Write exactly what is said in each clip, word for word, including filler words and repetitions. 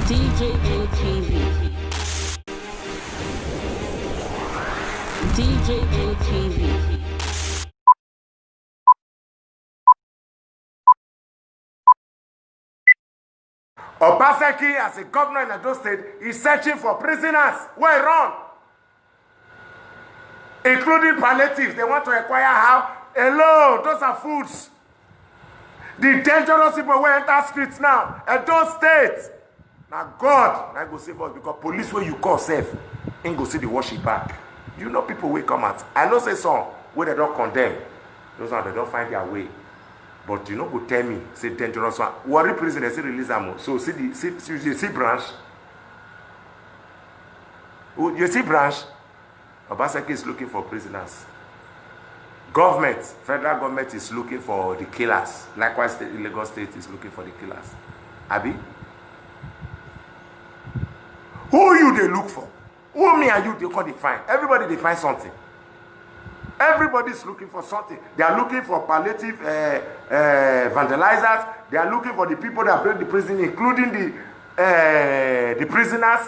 D J N T V. D J N T V. Obaseki, as a governor in Edo State, is searching for prisoners wey run, including palliatives. They want to acquire how? Hello, those are foods. The dangerous people wey enter streets now, Edo State. Na God na go save us, because police wey you call sef, im go see the worship back. You know people wey come out. I know say some wey dem don condemn, those ones dem don find their way. But you no go tell me say dangerous one. Warri prison, dem still release am o. So see the, see, see, you see branch? You see branch? Obaseki is looking for prisoners. Government, federal government is looking for the killers. Likewise, state, Lagos State is looking for the killers. Abi? Who you dey look for? Who me and you dey come dey find? Everybody dey find something. Everybody is looking for something. They are looking for palliative, uh, uh, vandalizers. They are looking for the people that break the prison, including the, uh, the prisoners.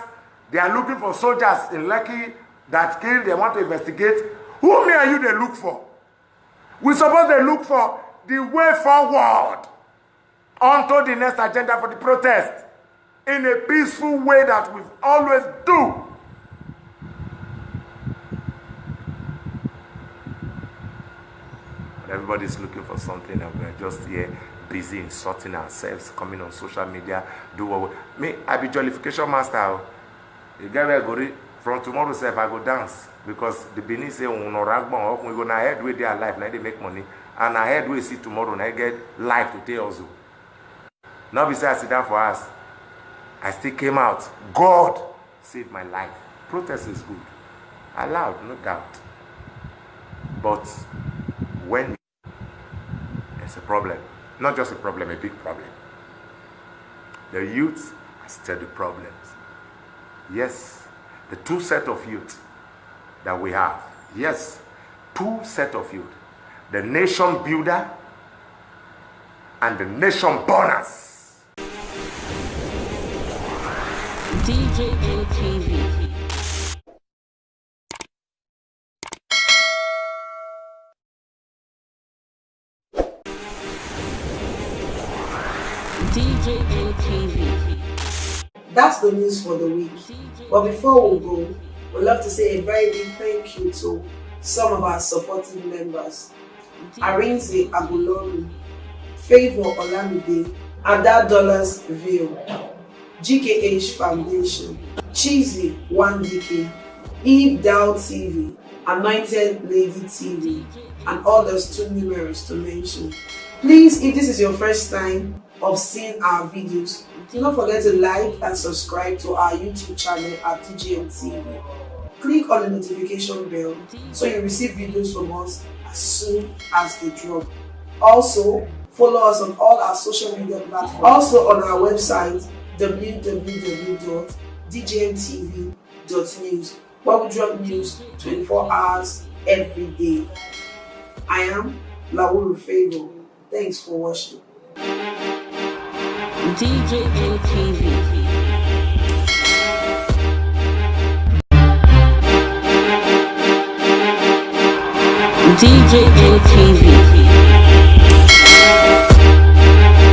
They are looking for soldiers in Lekki that killed. They want to investigate. Who me and you dey look for? We suppose dey look for the way forward onto the next agenda for the protest in a peaceful way that we've always do. But everybody's looking for something, and we're just here busy insulting ourselves, coming on social media, do what we, me, I be jollification master o. You get where I go read from tomorrow sef, I go dance, because the Benin say, "Unora gbon okun igo na head wey dey alive na dey make money, and na head wey see tomorrow na get life to take hustle." No be say I sit down for house, I still came out. God save my life. Protest is good, allowed, no doubt. But when there's a problem, not just a problem, a big problem, the youth are still the problems. Yes, the two set of youth that we have. Yes, two set of youth. The nation builder and the nation burners. D J N T V. D J N T V. That's the news for the week. But before we go, we'd love to say a very big thank you to some of our supporting members: Arinze Agulonu, Favour Olamide, Ada Dollars View, G K H Foundation, Cheesy One D K, Eve Dow T V, Anointed Lady T V, and others too numerous to mention. Please, if this is your first time of seeing our videos, do not forget to like and subscribe to our YouTube channel at D J M T V. Click on the notification bell so you receive videos from us as soon as they drop. Also, follow us on all our social media platforms. Also on our website, W W W dot D J M T V dot news, where we drop news twenty-four hours every day. I am Lawuru Favour. Thanks for watching. D J N T V. D J N T V.